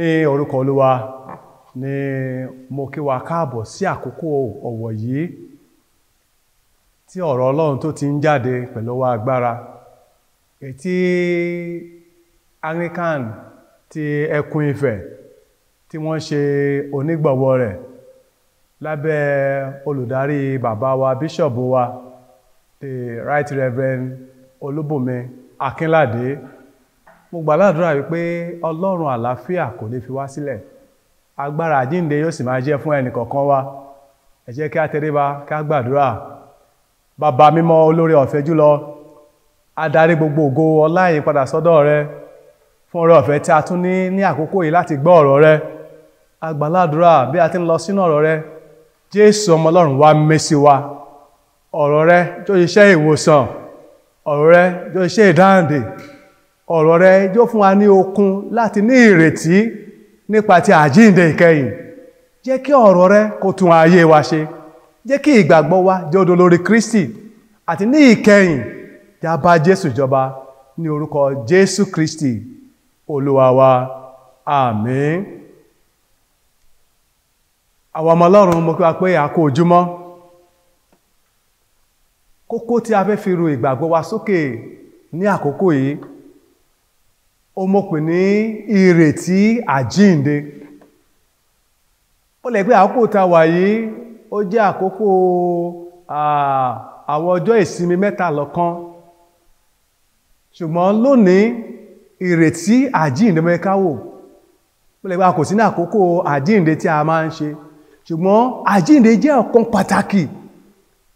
Ní orúkọ Olúwa ni mo kí wa káàbọ̀ sí àkókò ọ̀wọ̀ yìí tí ọ̀rọ̀ Ọlọ́run tó ti ń jáde pẹ̀lú ọwọ́ agbára, èyí tí Anglican ti ẹkùn Ifẹ̀ tí wọ́n ṣe onígbọ̀wọ́ rẹ̀ lábẹ́ olùdarí bàbá wa, bíṣọ̀bù wa, the Right Reverend Olúbùnmi Akínládé. Mo gbàdúrà wípé Ọlọ́run àlàáfíà kò ní fi wá sílẹ̀. Agbára àjíǹde yóò sì máa jẹ́ fún ẹnì kọ̀ọ̀kan wa. Ẹ jẹ́ kí a tẹríba kí a gbàdúrà. Bàbá mímọ́, olóore ọ̀fẹ́ jùlọ, adarí gbogbo ògo ọlá yìí padà sọ́dọ̀ rẹ fún oore ọ̀fẹ́ tí a tún ní ní àkókò yìí láti gbọ́ ọ̀rọ̀ rẹ. A gbàdúrà bí a ti ń lọ sínú ọ̀rọ̀ rẹ, Jésù ọmọ Ọlọ́run wá mẹ́sí wa. Ọ̀rọ̀ rẹ tó ṣiṣẹ́ ìwòsàn, ọ̀rọ̀ rẹ tó ṣiṣẹ́ ìdáǹdè, ọ̀rọ̀ rẹ yóò fún wa ní okun láti ní ìrètí nípa ti àjíǹde ìkẹyìn. Jẹ́ kí ọ̀rọ̀ rẹ kó tún ayé wa ṣe. Jẹ́ kí ìgbàgbọ́ wa jẹ́ odò lórí Kristi àti ní ìkẹyìn já bá Jésù jọba ní orúkọ Jésù Kristi Olúwa wa. Àmín. Àwọn ọmọ Ọlọ́run, mo kí wa pé a kú ojúmọ́. Kókó tí a fẹ́ fi ru ìgbàgbọ́ wa sókè ní àkókò yìí, ó mọ̀ pé ní ìrètí àjíǹde. Ó lè pé àkókò tá wà yìí ó jẹ́ àkókò àwọn ọjọ́ ìsinmi mẹ́ta lọ́kan, ṣùgbọ́n lónìí ìrètí àjíǹde mẹ́ka wò. Ó lè pé a kò sí ní àkókò àjíǹde tí a máa ń ṣe, ṣùgbọ́n àjíǹde jẹ́ ọ̀kan pàtàkì.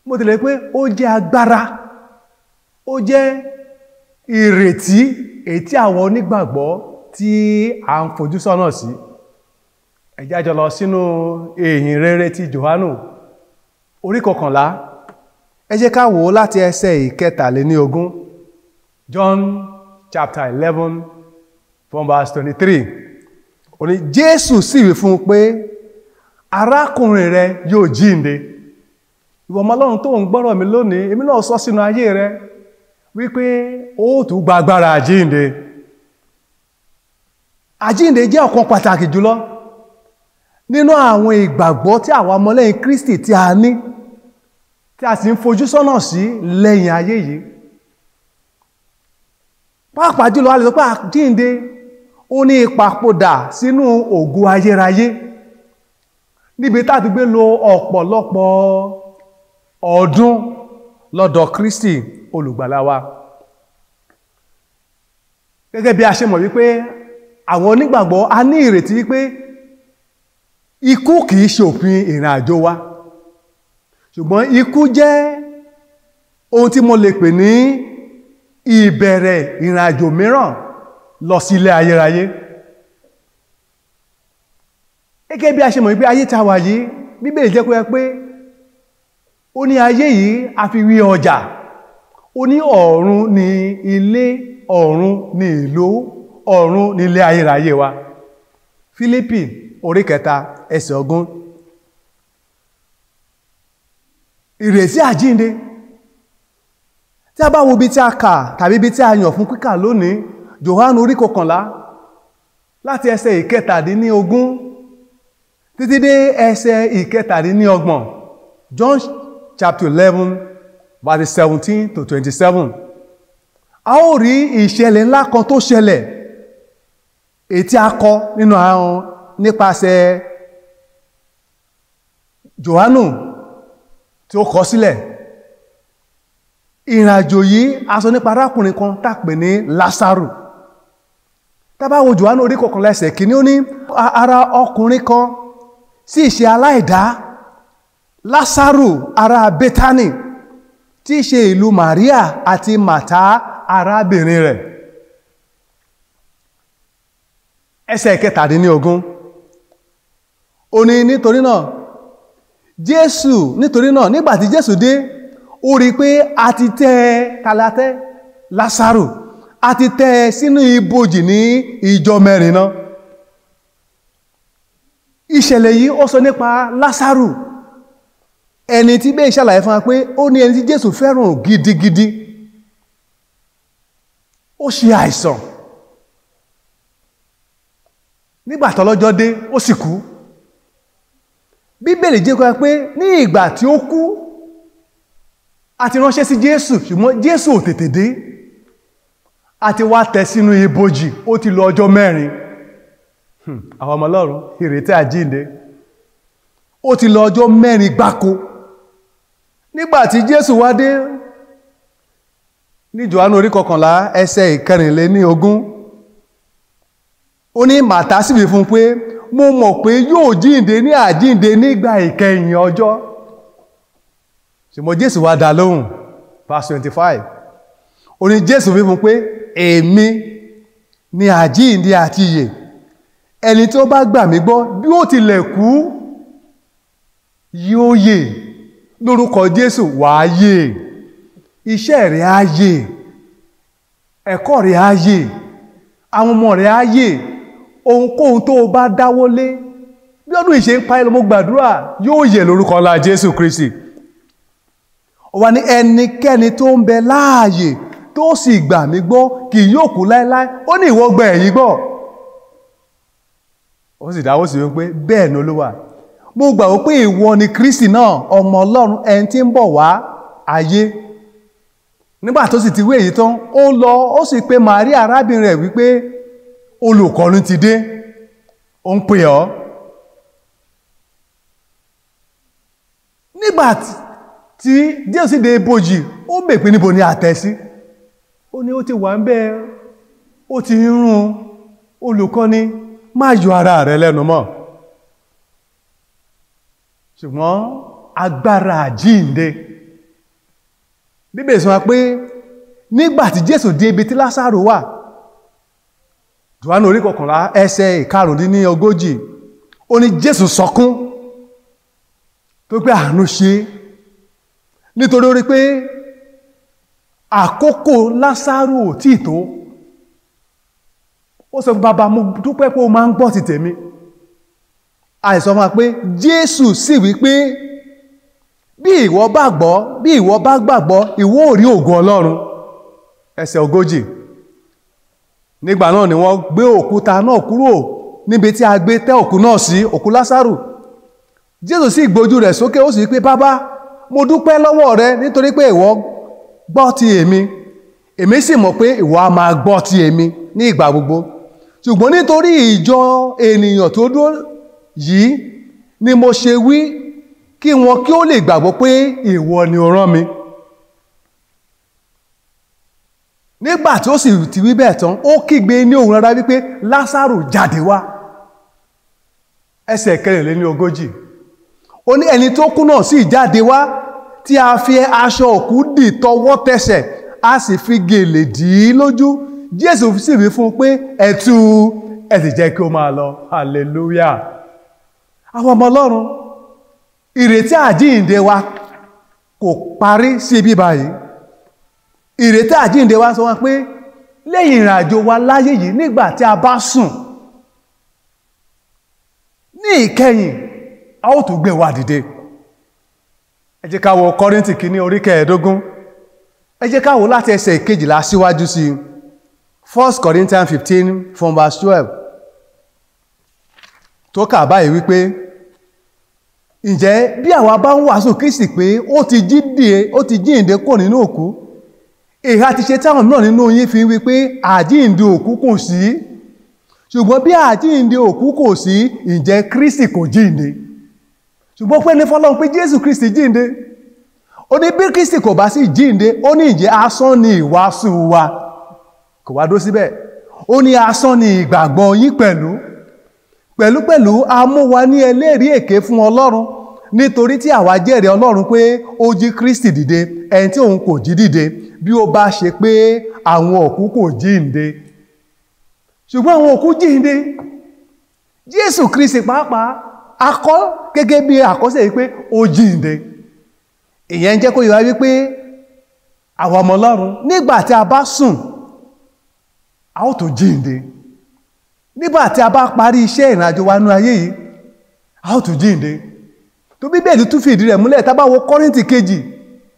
Mo tilẹ̀ pé ó jẹ́ agbára, ó jẹ́ ìrètí èyí tí àwọn onígbàgbọ́ tí a ń fojú sọ́nà sí. Ẹ jẹ́ á jọ lọ sínú ìhìn rere ti Jòhánù orí 11. Ẹ jẹ́ ká wò ó láti ẹsẹ̀ 23. John chapter 11 from verse 23. Ó ní Jésù sì wí fún un pé arákùnrin rẹ yóò jíǹde. Ìwọ ọmọ Ọlọ́run tó ń gbọ́rọ̀ mi lónìí, èmi náà sọ sínú ayé rẹ wípé ó tún gba agbára àjíǹde. Àjíǹde jẹ́ ọ̀kan pàtàkì jùlọ nínú àwọn ìgbàgbọ́ tí àwọn ọmọlẹ́yìn Kristi tí a ní, tí a sì ń fojú sọ́nà sí lẹ́yìn ayé yìí. Pàápàá jùlọ a lè sọ pé àjíǹde ó ní ìpapòdà sínú ògo ayérayé, níbi tá a ti gbé lo ọ̀pọ̀lọpọ̀ ọdún lọ́dọ̀ Kristi olùgbàlà wa. Gẹ́gẹ́ bí a ṣe mọ̀ wípé àwọn onígbàgbọ́ a ní ìrètí wípé ikú kìí ṣe òpin ìrìn àjò wa, ṣùgbọ́n ikú jẹ́ ohun tí mo lè pè ní ìbẹ̀rẹ̀ ìrìn àjò mìíràn lọ sí ilé ayérayé. Gẹ́gẹ́ bí a ṣe mọ̀ wípé ayé tá wà yìí, Bíbélì jẹ́ kó yé pé ó ní ayé yìí a fi wí ọjà, ó ní ọ̀run ní ilé, ọ̀run ní ìlú, ọ̀run ní ilé ayérayé wa. Fílípì orí 3 ẹsẹ̀ 20. Ìrètí àjíǹde. Tí a bá wo ibi tí a kà tàbí ibi tí a yàn fún kíkà lónìí, Jòhánù orí 11 láti ẹsẹ̀ 17 títí dé ẹsẹ̀ 27. John chapter 11 verse 17 to 27. A ó rí ìṣẹ̀lẹ̀ ńlá kan tó ṣẹlẹ̀, èyí tí a kọ nínú àwọn nípasẹ̀ Jòhánù tí ó kọ sílẹ̀. Ìrìnàjò yìí a sọ nípa arákùnrin kan tá pè ní Lásárù. Tá bá wo Jòhánù orí 11 ẹsẹ̀ 1, ó ní ara ọkùnrin kan sì ṣe aláìdá, Lásárù ará Bẹ́tánì, tí í ṣe ìlú Màríà àti Màtá arábìnrin rẹ̀. Ẹsẹ̀ 17. Ó ní nítorí náà Jésù, nítorí náà nígbà tí Jésù dé, ó rí pé a ti tẹ́ talatẹ́ Lásárù, a ti tẹ́ sínú ibojì ní ìjọ mẹ́rin náà. Ìṣẹ̀lẹ̀ yìí ó sọ nípa Lásárù, ẹni tí bẹ́ẹ̀ ṣàlàyé fún wa pé ó ní ẹni tí Jésù fẹ́ràn gidigidi. Ó ṣe àìsàn. Nígbà tọ́lọ́jọ́ dé, ó sì kú. Bíbélì jẹ́ kó yé pé ní ìgbà tí ó kú, a ti ránṣẹ́ sí Jésù, ṣùgbọ́n Jésù ò tètè dé. A ti wá tẹ̀ sínú ibojì, ó ti lò ọjọ́ 4. Àwọn ọmọ Ọlọ́run, ìrètí àjíǹde. Ó ti lò ọjọ́ 4 gbáko. Nígbà tí Jésù wá dé, ní Jòhánù orí 11 ẹsẹ̀ 24, ó ní Màtá sì wí fún pé mo mọ̀ pé yóò jíǹde ní àjíǹde nígbà ìkẹyìn ọjọ́. Ṣùgbọ́n Jésù wá dá lóhùn, verse 25. Ó ní Jésù wí fún pé èmi ni àjíǹde àti ìyè, ẹni tí ó bá gbà mí gbọ́ bí ó tilẹ̀ kú yóò yè. Lórúkọ Jésù wàá yè, iṣẹ́ rẹ̀ á yè, ẹ̀kọ́ rẹ̀ á yè, àwọn ọmọ rẹ̀ á yè, ohunkóhun tó o bá dáwọ́lé bí ọdún ìṣe ń parí lọ, mo gbàdúrà yóò yè lórúkọ ńlá Jésù Kristi. Ó wá ní ẹnikẹ́ni tó ń bẹ láàyè tó sì gbà mí gbọ́ kì yóò kú láéláé. Ó ní ìwọ gba èyí gbọ́. Ó sì dáwọ́ sí wípé bẹ́ẹ̀ ni Olúwa, mo gbàgbọ́ pé ìwọ ni Kristi náà, ọmọ Ọlọ́run, ẹni tí ń bọ̀ wá ayé. Nígbà tó sì ti wí èyí tán, ó lọ, ó sì pe Màríà arábìnrin rẹ̀ wípé olùkọ́ni ti dé, ó ń pè ọ́. Nígbà tí Jésù sì dé ibojì, ó bèèrè pé níbo ni a tẹ́ sí. Ó ní ó ti wà ń bẹ́ẹ̀, ó ti ń rún. Olùkọ́ni, má yọ ara rẹ lẹ́nu mọ́. Ṣùgbọ́n agbára àjíǹde, Bíbélì sọ wá pé nígbà tí Jésù dé ibi tí Lásárù wà, Jòhánù orí 11 ẹsẹ̀ 35, ó ní Jésù sọkún tó pé àánú ṣe, nítorí ó rí pé àkókò Lásárù ò tíì tó. Ó sọ fún bàbá, mo dúpẹ́ pé o máa ń gbọ́ ti tèmi. Àìsàn máa pé Jésù sì wí pé bí ìwọ bá gbọ́, bí ìwọ bá gbàgbọ́, ìwọ ò rí ògo Ọlọ́run. Ẹsẹ̀ 40. Nígbà náà ni wọ́n gbé òkúta náà kúrò níbi tí a gbé tẹ́ òkú náà sí, òkú Lásárù. Jésù sì gbójú rẹ̀ sókè, ó sì wí pé bàbá, mo dúpẹ́ lọ́wọ́ rẹ nítorí pé ìwọ gbọ́ ti èmi, èmi sì mọ̀ pé ìwọ a máa gbọ́ ti èmi ní ìgbà gbogbo. Ṣùgbọ́n nítorí ìjọ ènìyàn tó dúró yìí ni mo ṣe wí, kí wọn kí ó lè gbàgbọ́ pé ìwọ ni ó rán mi. Nígbà tí ó sì ti wí bẹ́ẹ̀ tán, ó kígbe ní ohùn rárá wípé Lásárù jáde wá. Ẹsẹ̀ 44. Ó ní ẹni tó kú náà sì jáde wá, tí a fi aṣọ òkú dì tọwọ́ tẹsẹ̀, a sì fi gèlè dì í lójú. Jésù sì wí fún un pé ẹ tú u, ẹ sì jẹ́ kí ó máa lọ. Hallelujah. Àwọn ọmọ Ọlọ́run, ìrètí àjíǹde wa kò parí sí ibi báyìí. Ìrètí àjíǹde wa sọ wá pé lẹ́yìn ìrìnàjò wa láyé yìí, nígbà tí a bá sùn ní ìkẹyìn, a ó tún gbé wa dìde. Ẹ jẹ́ ká wo Kọ́ríńtì kìíní orí 15. Ẹ jẹ́ ká wo láti ẹsẹ̀ 12 síwájú sí i. 1 Corinthians 15 from verse 12. Tó kà báyìí wípé ǹjẹ́ bí àwa bá ń wàásù Kristi pé ó ti jíǹde kúrò nínú òkú, ìhà ti ṣe táwọn mìíràn nínú yín fi wí pé àjíǹde òkú kò sí. Ṣùgbọ́n bí àjíǹde òkú kò sí, ǹjẹ́ Kristi kò jíǹde? Ṣùgbọ́n pé ní fọlọ́run pé Jésù Kristi jíǹde. Ó ní bí Kristi kò bá sì jíǹde, ó ní ǹjẹ́ asán ni ìwàásù wa. Kò wá dó síbẹ̀. Ó ní asán ni ìgbàgbọ́ yín pẹ̀lú. Pẹ̀lúpẹ̀lú a mú wa ní ẹlẹ́rìí èké fún Ọlọ́run, nítorí tí àwa jẹ́rìí Ọlọ́run pé ó jí Kristi dìde, ẹni tí òun kò jí dìde, bí ó bá ṣe pé àwọn òkú kò jíǹde. Ṣùgbọ́n àwọn òkú jíǹde. Jésù Kristi pàápàá a kọ gẹ́gẹ́ bí àkọsílẹ̀ wípé ó jíǹde. Ìyẹn jẹ́ kó yé wa wípé àwọn ọmọ Ọlọ́run, nígbà tí a bá sùn, a ó tó jíǹde. Nígbà tí a bá parí iṣẹ́ ìrìnàjò wa nínú ayé yìí, a ó tún jíǹde. Tó Bíbélì tún fìdí rẹ̀ múlẹ̀, tá bá wo Kọ́ríńtì kejì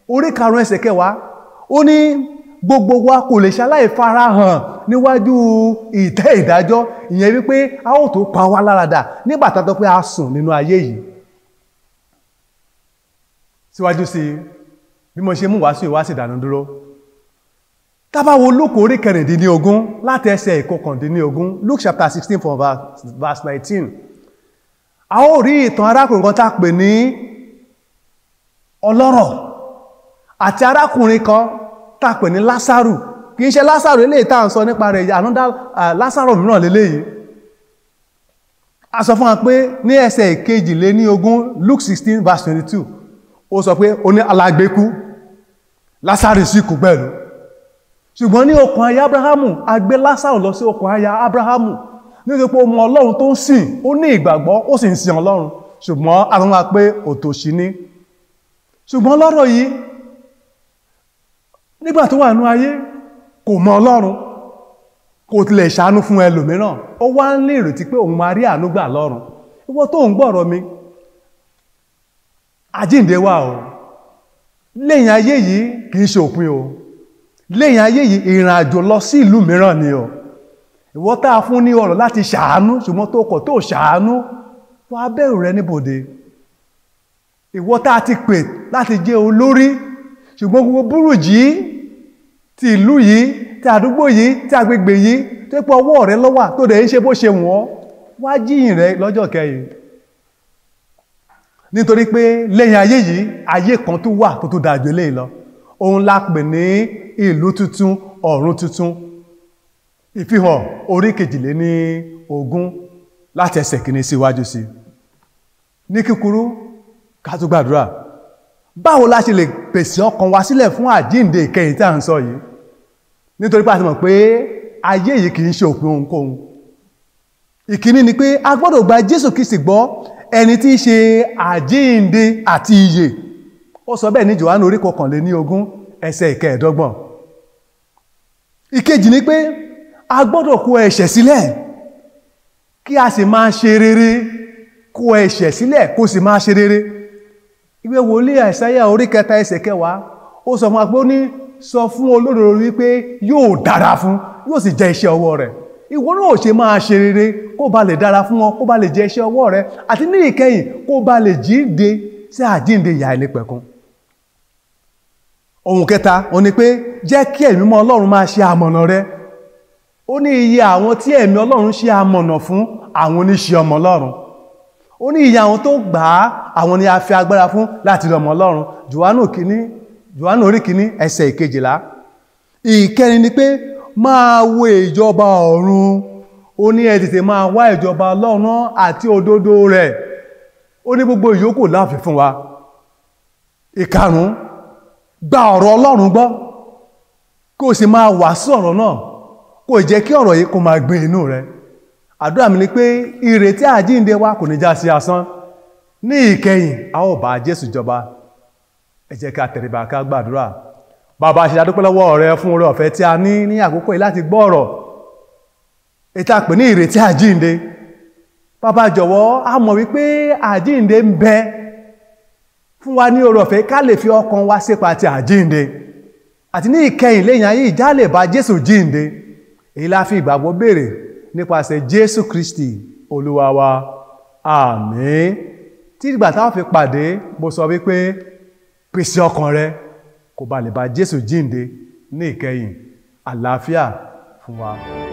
orí 5 ẹsẹ̀ 10, ó ní gbogbo wa kò lè ṣaláì farahàn níwájú ìtẹ́ ìdájọ́. Ìyẹn wípé a ó tó pa wá láradà nígbà tá a tọ́ pé a sùn nínú ayé yìí. Síwájú sí bí mo ṣe mú wàásù ìwá sí ìdánudúró, tá bá wo Lúùkù orí 16 láti ẹsẹ̀ 19, Luke chapter 16 from verse 19, a ó rí ìtàn arákùnrin kan tá a pè ní ọlọ́rọ̀ àti arákùnrin kan tá a pè ní Lásárù. Kì í ṣe Lásárù eléyìí tá à ń sọ nípa rẹ̀, another Lásárù mìíràn lélẹ́yìí. A sọ fún wa pé ní ẹsẹ̀ 22, Luke 16 verse 22, ó sọ pé ó ní alágbe kú, Lásárù sì kú pẹ̀lú. Ṣùgbọ́n ní ọkàn aya Ábúráhámù, a gbé Lásárù lọ sí ọkàn aya Ábúráhámù nítorí pé ó mọ Ọlọ́run tó ń sìn, ó ní ìgbàgbọ́, ó sì ń sin Ọlọ́run. Ṣùgbọ́n a sọ fún wa pé òtòṣì ni. Ṣùgbọ́n lọ́rọ̀ yìí, nígbà tó wà nínú ayé, kò mọ Ọlọ́run, kò tilẹ̀ ṣàánú fún ẹlòmíràn. Ó wá ń ní ìrètí pé òun máa rí àánú gbà lọ́run. Ìwọ tó ń gbọ́rọ̀ mi, àjíǹde wà o. Lẹ́yìn ayé yìí kì í ṣe òpin o. Lẹ́yìn ayé yìí, ìrìn àjò lọ sí ìlú mìíràn ni o. Ìwọ tá a fún ní ọ̀rọ̀ láti ṣàánú, ṣùgbọ́n tó kọ̀ tó ṣàánú, wà á bẹ̀rù rẹ níbodè. Ìwọ tá a ti pè láti jẹ́ olórí, ṣùgbọ́n gbogbo búrùjí ti ìlú yìí, ti àdúgbò yìí, ti agbègbè yìí, tó pé ọwọ́ rẹ ló wà, tó dẹ̀ ń ṣe bó ṣe wọ́n, wá jíyìn rẹ lọ́jọ́ kẹyìn. Nítorí pé lẹ́yìn ayé yìí, ayé kan tó wà tó tó dáa jù eléyìí lọ. Òun la pè ní ìlú tuntun, ọ̀run tuntun. Ìfihàn orí 22 láti ẹsẹ̀ 1 síwájú sí. Ní kíkúrú, ká tó gbàdúrà. Báwo la ṣe lè pèsè ọkàn wa sílẹ̀ fún àjíǹde ìkẹyìn tí à ń sọ yìí? Nítorí pé a ti mọ̀ pé ayé yìí kì í ṣe òpin ohunkóhun. Ìkíní ni pé a gbọ́dọ̀ gba Jésù Kristi gbọ́, ẹni tí í ṣe àjíǹde àti ìyè. Ó sọ bẹ́ẹ̀ ní Jòhánù orí 21 ẹsẹ̀ 25. Ìkejì ni pé a gbọ́dọ̀ kó ẹ̀ṣẹ̀ sílẹ̀ kí a sì máa ṣe rere. Kó ẹ̀ṣẹ̀ sílẹ̀ kó sì máa ṣe rere. Ìwé wòlíì Àìsáyà orí 3 ẹsẹ̀ 10, ó sọ fún wa pé ó ní sọ fún olódodo wípé yóò dára fún, yóò sì jẹ iṣẹ́ ọwọ́ rẹ̀. Ìwọ náà ò ṣe máa ṣe rere kó ba lè dára fún ọ, kó ba lè jẹ iṣẹ́ ọwọ́ rẹ̀, àti ní ìkẹyìn kó ba lè jíǹde sí àjíǹde ìyà àìnípẹ̀kun. Ohun kẹta, ó ní pé jẹ́ kí ẹ̀mí mímọ́ Ọlọ́run máa ṣe amọ̀nà rẹ. Ó ní iye àwọn tí ẹ̀mí Ọlọ́run ṣe amọ̀nà fún, àwọn oníṣẹ́ ọmọ Ọlọ́run. Ó ní iye àwọn tó gbà á, àwọn ni a fi agbára fún láti lọ mọ Ọlọ́run. Jòhánù orí 1 ẹsẹ̀ 12. Ìkẹrin ni pé máa wo ìjọba ọ̀run. Ó ní ẹ tètè máa wá ìjọba Ọlọ́run àti òdodo rẹ̀. Ó ní gbogbo ìyókù la fi fún wa. Ìkarùn-ún, gba ọ̀rọ̀ Ọlọ́run gbọ́, kó o sì máa wàásù ọ̀rọ̀ náà, kó o jẹ́ kí ọ̀rọ̀ yìí kó máa gbé inú rẹ. Àdúrà mi ni pé ìrètí àjíǹde wa kò ní já sí asán. Ní ìkẹyìn, a ó bá Jésù jọba. Ẹ jẹ́ ká tẹríba ká gbàdúrà. Bàbá, ṣe adúpẹ́ lọ́wọ́ rẹ fún oore ọ̀fẹ́ tí a ní ní àkókò yìí láti gbọ́ ọ̀rọ̀ èyí tá a pè ní ìrètí àjíǹde. Bàbá jọ̀wọ́, a mọ̀ wípé àjíǹde ń bẹ fún wa ní oore ọ̀fẹ́ ká lè fi ọkàn wa sípa ti àjíǹde, àti ní ìkẹyìn lẹ́yìn ayé ìjà lè bá Jésù jíǹde. Èyí la fi ìgbàgbọ́ béèrè nípasẹ̀ Jésù Kristi Olúwa wa. Àmín. Tí ìgbà táwọn fi pàdé, mo sọ wípé pèsè ọkàn rẹ kó ba lè bá Jésù jíǹde ní ìkẹyìn. Àlàáfíà fún wa.